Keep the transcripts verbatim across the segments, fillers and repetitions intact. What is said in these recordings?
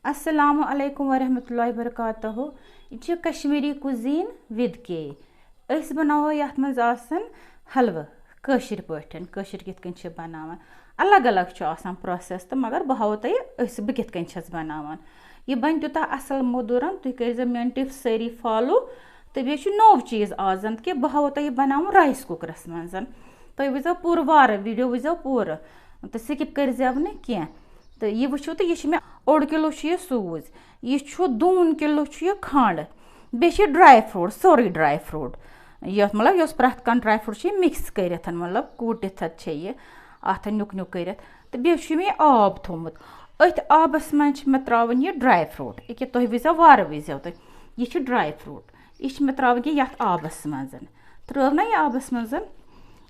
السلام علیکم ورحمۃ اللہ وبرکاتہ۔ یہِ چھِ کشمیٖری cuisine with K۔ أسۍ بناوو یَتھ منٛز آسَن حلوٕ کٲشِر پٲٹھۍ۔ کٲشِر کِتھ کٔنۍ چھِ بناوان، الگ الگ چھُ آسان process، تہٕ مگر بہٕ ہاوو تۄہہِ أسۍ، بہٕ کِتھ کٔنۍ چھَس بناوان۔ یہِ بَنہِ تیوٗتاہ اَصٕل مۄدُر، تُہۍ کٔرۍزیو میٛٲنۍ tips سٲری follow۔ تہٕ بیٚیہِ چھُ نوٚو چیٖز آز زَن کہِ بہٕ ہاوو تۄہہِ یہِ بَناوُن rice cookerَس منٛز۔ تُہۍ وٕچھزیو پوٗرٕ وارٕ، video وٕچھزیو پوٗرٕ، تہٕ skip کٔرۍزیو نہٕ کینٛہہ۔ تہٕ یہِ وٕچھِو تُہۍ، یہِ چھِ مےٚ اوٚڑ کِلوٗ چھُ یہِ سوٗز، یہِ چھُ دوٗن کِلوٗ چھُ یہِ کھنٛڈ، بیٚیہِ چھِ dry fruit، سورُے dry fruit، یَتھ مطلب یۄس پرٛٮ۪تھ کانٛہہ dry fruit چھِ یہِ mix کٔرِتھ، مطلب کوٗٹِتھ چھِ یہِ اَتھ نیُک نیُک کٔرِتھ۔ تہٕ بیٚیہِ چھُ مےٚ یہِ آب تھوٚومُت، أتھۍ آبَس منٛز چھِ مےٚ ترٛاوٕنۍ یہِ dry fruit۔ ییٚکیٛاہ تُہۍ وٕچھزیو وارٕ وٕچھزیو تُہۍ، یہِ چھِ dry fruit، یہِ چھِ مےٚ ترٛاوٕنۍ کہِ یَتھ آبَس منٛز۔ ترٛٲو نہ یہِ آبَس منٛز۔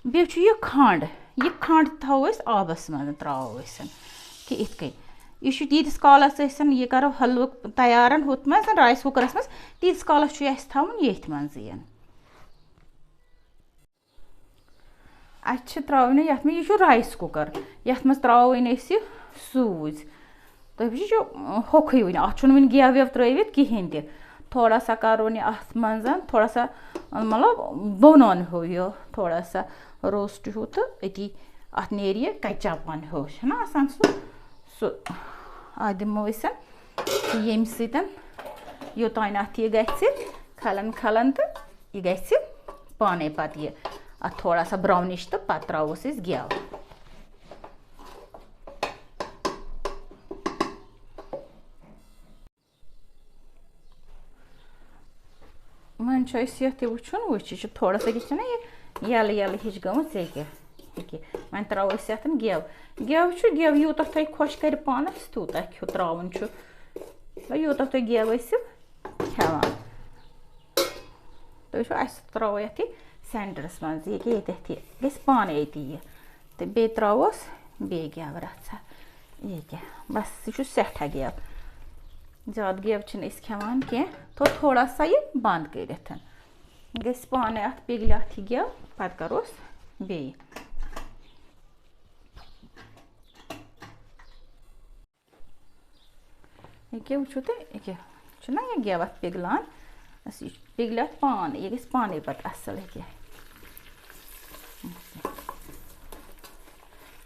بیٚیہِ چھُ یہِ کھنٛڈ، یہِ کھنٛڈ تھاوو أسۍ آبَس منٛز، ترٛاوو أسۍ کہِ یِتھ کٔنۍ۔ یہِ چھُ تیٖتِس کالَس أسۍ یہِ کَرو حلوٕ تیار ہُتھ منٛز، rice cookerَس منٛز، تیٖتِس کالَس چھُ یہِ اَسہِ تھاوُن ییٚتھۍ منٛزٕے۔ اَسہِ چھِ ترٛاوٕنۍ یَتھ منٛز، یہِ چھُ rice cooker، یَتھ منٛز ترٛاوو وۄنۍ أسۍ یہِ سوٗزۍ۔ تُہۍ وٕچھِو، یہِ چھُ، اۭں، ہوٚکھُے وٕنہِ، اَتھ چھُنہٕ وٕنہِ گٮ۪و وٮ۪و ترٛٲوِتھ کِہیٖنۍ تہِ۔ تھوڑا سا کَرون یہِ اَتھ منٛز، تھوڑا سا، مطلب، بۄنہٕ ہیوٗ یہِ، تھوڑا سا roast ہیوٗ، تہٕ أتی اَتھ نیرِ یہِ کَچا پَن ہیوٗ، چھُنہ آسان سُہ، سُہ۔ اَتھ دِمو أسۍ ییٚمہِ سۭتۍ یوٚتام اَتھ یہِ گژھِ کھَلَن کھَلَن، تہٕ یہِ گژھِ پانَے پَتہٕ یہِ اَتھ تھوڑا سا brownish، تہٕ پَتہٕ ترٛاووس أسۍ گٮ۪و۔ وۄنۍ چھُ اَسہِ یَتھ تہِ وٕچھُن، وٕچھ، یہِ چھِ تھوڑا سا، یہِ چھَنہ یہِ یَلہٕ یَلہٕ ہِش گٔمٕژ، ییٚکیٛاہ، ییٚکیٛاہ۔ وۄنۍ ترٛاوو أسۍ یَتھ گٮ۪و۔ گٮ۪و چھُ، گٮ۪و یوٗتاہ تۄہہِ خۄش کَرِ پانَس، تیوٗتاہ کھیوٚو، ترٛاوُن چھُ، یوٗتاہ تُہۍ گٮ۪و ٲسِو کھٮ۪وان۔ تُہۍ وٕچھِو، اَسہِ ترٛاوو یَتھ یہِ centreَس منٛز، ییٚکیٛاہ ییٚتٮ۪تھ یہِ گژھِ پانَے أتی یہِ۔ تہٕ بیٚیہِ ترٛاووس بیٚیہِ گٮ۪و رَژھا۔ ییٚکیٛاہ، بَس، یہِ چھُ سٮ۪ٹھاہ گٮ۪و۔ زیادٕ گٮ۪و چھِنہٕ أسۍ کھٮ۪وان کینٛہہ۔ تھوٚو تھوڑا سا یہِ بنٛد کٔرِتھ۔ گژھِ پانَے اَتھ پِگلہِ اَتھ یہِ گٮ۪و، پَتہٕ کَروس بیٚیہِ۔ ییٚکیٛاہ وٕچھِو تُہۍ، ییٚکیٛاہ چھُنہ یہِ گٮ۪و اَتھ پِگلان، اَسہِ یہِ پِگلہِ اَتھ پانہٕ، یہِ گژھِ پانَے پَتہٕ اَصٕل۔ ییٚکیٛاہ،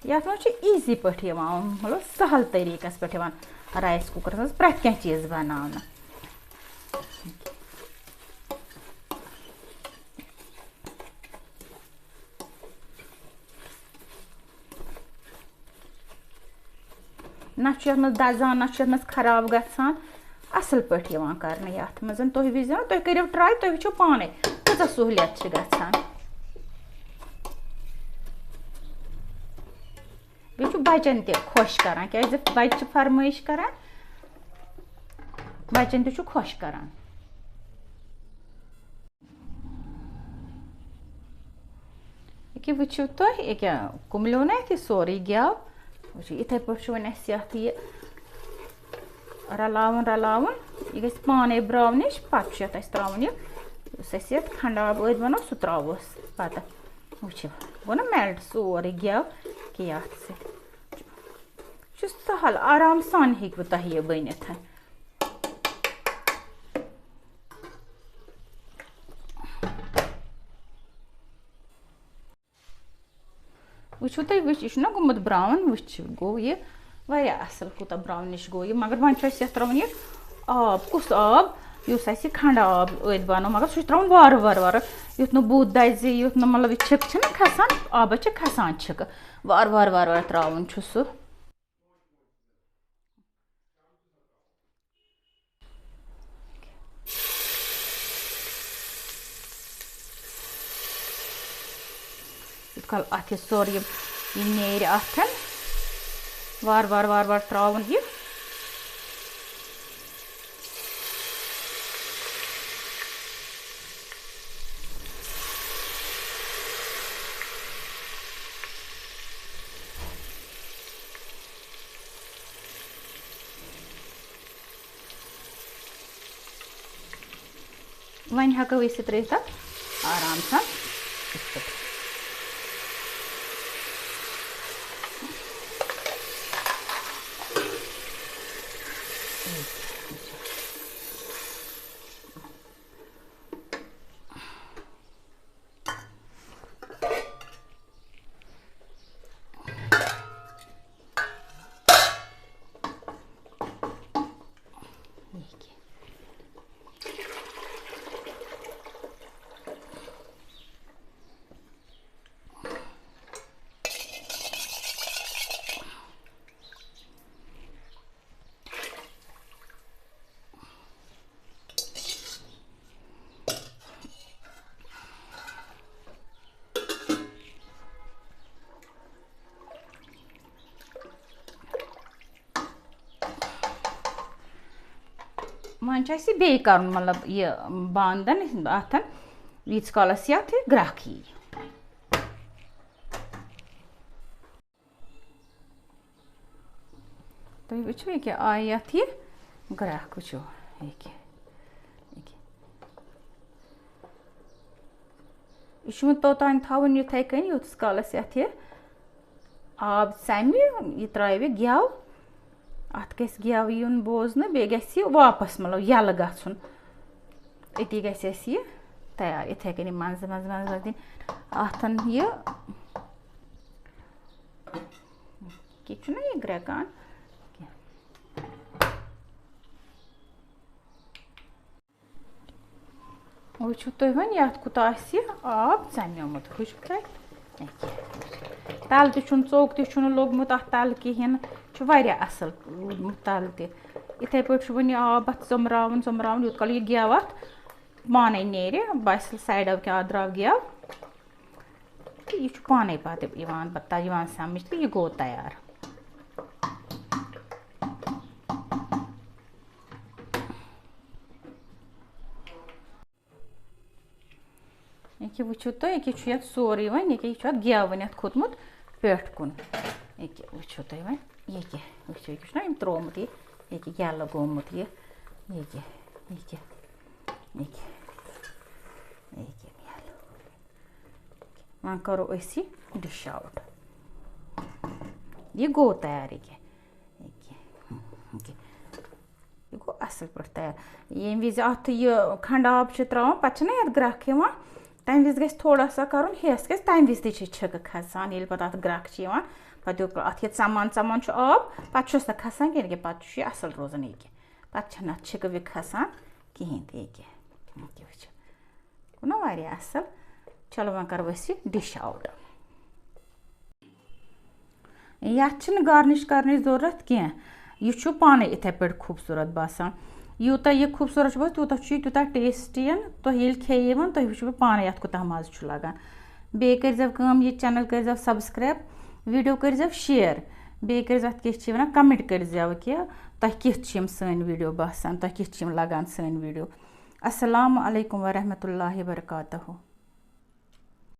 یَتھ منٛز چھُ easy پٲٹھۍ یِوان، مطلب سہل طریٖقَس پٮ۪ٹھ یِوان rice cookerَس منٛز پرٛٮ۪تھ کینٛہہ چیٖز بَناونہٕ۔ نہ چھُ یَتھ منٛز دَزان، نہ چھُ یَتھ منٛز خراب گژھان، اَصٕل پٲٹھۍ یِوان کَرنہٕ یَتھ منٛز۔ تُہۍ وٕچھزیو، تُہۍ کٔرِو try، تُہۍ وٕچھِو پانَے کۭژاہ سہوٗلیت چھِ گژھان۔ بیٚیہِ چھُ بَچَن تہِ خۄش کَران، کیٛازِ بَچہِ چھِ فرمٲیِش کَران، بَچَن تہِ چھُ خۄش کَران۔ ییٚکیٛاہ وٕچھِو تُہۍ، ییٚکیٛاہ کُملیو نہ اَتھ یہِ سورُے گٮ۪و۔ وٕچھِو، یِتھَے پٲٹھۍ چھُ وۄنۍ اَسہِ یَتھ یہِ رَلاوُن، رَلاوُن۔ یہِ گژھِ پانَے brownish، پَتہٕ چھُ یَتھ اَسہِ ترٛاوُن یہِ، یُس اَسہِ یَتھ کھنٛڈ آب أتھۍ بَنوو، سُہ ترٛاووس پَتہٕ۔ وٕچھِو، گوٚو نہ melt سورُے گٮ۪و کہِ یَتھ سۭتۍ۔ یہِ چھُ سَہل، آرام سان ہیٚکِوٕ تۄہہِ یہِ بٔنِتھ۔ وٕچھِو تُہۍ، وٕچھ، یہِ چھُنہ گوٚمُت brown، وٕچھ، گوٚو یہِ واریاہ اَصٕل، کوٗتاہ brownish گوٚو یہِ۔ مگر وۄنۍ چھُ اَسہِ یَتھ ترٛاوُن یہِ آب، کُس آب؟ یُس اَسہِ یہِ کھنٛڈٕ آب أتھۍ بَنوو، مگر سُہ چھُ ترٛاوُن وارٕ وارٕ وارٕ، یُتھ نہٕ بُتھ دَزِ، یُتھ نہٕ، مطلب، یہِ چھِکھ چھِنہ کھَسان، آبَس چھِ کھَسان چھِکہٕ، وارٕ وارٕ وارٕ وارٕ ترٛاوُن چھُ سُہ۔ یوٗت کال اَتھ یہِ سورُے یہِ، یہِ نیرِ اَتھ، وارٕ وارٕ وارٕ وارٕ ترٛاوُن یہِ۔ وۄنۍ ہٮ۪کو أسۍ یہِ ترٛٲوِتھ اَتھ آرام سان یِتھ پٲٹھۍ۔ وۄنۍ چھُ اَسہِ یہِ بیٚیہِ کَرُن، مطلب، یہِ بنٛد اَتھَن، ییٖتِس کالَس یَتھ یہِ گرٛٮ۪کھ یی۔ تُہۍ وٕچھِو، ییٚکیٛاہ آیہِ یَتھ یہِ گرٛٮ۪کھ، وٕچھِو، ییٚکیٛاہ، ییٚکیٛاہ۔ یہِ چھُ وۄنۍ توٚتام تھاوُن یِتھَے کٔنۍ، یوٗتَس کالَس یَتھ یہِ آب ژَمہِ، یہِ ترٛاوِ گٮ۪و۔ اَتھ گژھِ گٮ۪و یُن بوزنہٕ، بیٚیہِ گژھِ یہِ واپَس، مطلب، یَلہٕ گژھُن۔ أتی گژھِ اَسہِ یہِ تیار۔ یِتھَے کٔنۍ منٛزٕ، منٛزٕ، منٛزٕ، منٛزٕ دِنۍ اَتھَن یہِ۔ یہِ چھُنہ یہِ گرٛٮ۪کان کینٛہہ۔ وٕچھِو تُہۍ وۄنۍ یَتھ کوٗتاہ آسہِ یہِ آب ژَمیومُت، وٕچھِو تُہۍ۔ أکیٛاہ۔ تَلہٕ تہِ چھُنہٕ، ژوٚک تہِ چھُنہٕ لوٚگمُت اَتھ تَلہٕ کِہیٖنۍ، چھُ واریاہ اَصٕل روٗدمُت تَلہٕ تہِ۔ یِتھَے پٲٹھۍ چھُ وۄنۍ یہِ آب اَتھ ژۄمراوُن، ژۄمراوُن، یوٗت کال یہِ گٮ۪و اَتھ پانَے نیرِ، باسہِ سایڈَو کیٛاہ درٛاو گٮ۪و۔ تہٕ یہِ چھُ پانَے پَتہٕ یِوان، پَتہٕ یِوان سَمٕجھ تہٕ یہِ گوٚو تیار۔ ییٚکیٛاہ وٕچھِو تُہۍ، ییٚکیٛاہ چھُ یَتھ سورُے وۄنۍ، ییٚکیٛاہ یہِ چھُ اَتھ گٮ۪و وۄنۍ اَتھ کھوٚتمُت پٮ۪ٹھ کُن۔ ییٚکیٛاہ وٕچھِو تُہۍ وۄنۍ، ییٚکیٛاہ وٕچھِو، ییٚکیٛاہ چھُنہ أمۍ ترٛوومُت یہِ، ییٚکیٛاہ یَلہٕ گوٚمُت یہِ، ییٚکیٛاہ، ییٚکیٛاہ، ییٚکیٛاہ، ییٚکیٛاہ، ییٚکیٛاہ یَلہٕ۔ وۄنۍ کَرو أسۍ یہِ dish out۔ یہِ گوٚو تیار، ییٚکیٛاہ، ییٚکیٛاہ، ییٚکیٛاہ۔ یہِ گوٚو اَصٕل پٲٹھۍ تیار۔ ییٚمہِ وِزِ اَتھ یہِ کھنٛڈٕ آب چھِ ترٛاوان، پَتہٕ چھِنہ یَتھ گرٛٮ۪کھ یِوان، تَمہِ وِزِ گژھِ تھوڑا سا کَرُن ہٮ۪س، کیٛازِ تَمہِ وِزِ تہِ چھِ چھِکہٕ کھَسان۔ ییٚلہِ پَتہٕ اَتھ گرٛٮ۪کھ چھِ یِوان، پَتہٕ یوٚت کال اَتھ یہِ ژَمان ژَمان چھُ آب، پَتہٕ چھُس نہٕ کھَسان کِہیٖنۍ، ییٚکیٛاہ پَتہٕ چھُ یہِ اَصٕل روزان ییٚکیٛاہ۔ پَتہٕ چھَنہٕ اَتھ چھِکہٕ وِکہٕ کھَسان کِہیٖنۍ تہِ ییٚکیٛاہ۔ ییٚکیٛاہ وٕچھِو۔ گوٚو نا واریاہ اَصٕل؟ چلو وۄنۍ کَرو أسۍ یہِ dish out۔ یَتھ چھِنہٕ garnish کَرنٕچ ضوٚرَتھ کینٛہہ، یہِ چھُ پانَے یِتھَے پٲٹھۍ خوٗبصوٗرت باسان۔ یوٗتاہ یہِ خوٗبصوٗرت چھُ باسان، تیوٗتاہ چھُ یہِ، تیوٗتاہ tasty۔ تُہۍ ییٚلہِ کھیٚیِو وۄنۍ، تُہۍ وٕچھِو پانَے یَتھ کوٗتاہ مَزٕ چھُ لَگان۔ بیٚیہِ کٔرۍزیو کٲم، یہِ channel کٔرۍزیو subscribe، video کٔرۍزیو share، بیٚیہِ کٔرۍزیو اَتھ کیٛاہ چھِ وَنان، comment کٔرۍزیو کہِ تۄہہِ کِتھ چھِ یِم سٲنۍ video باسان، تۄہہِ کِتھ چھِ یِم لَگان سٲنۍ video۔ السلام علیکم ورحمۃ اللہ وبرکاتہ۔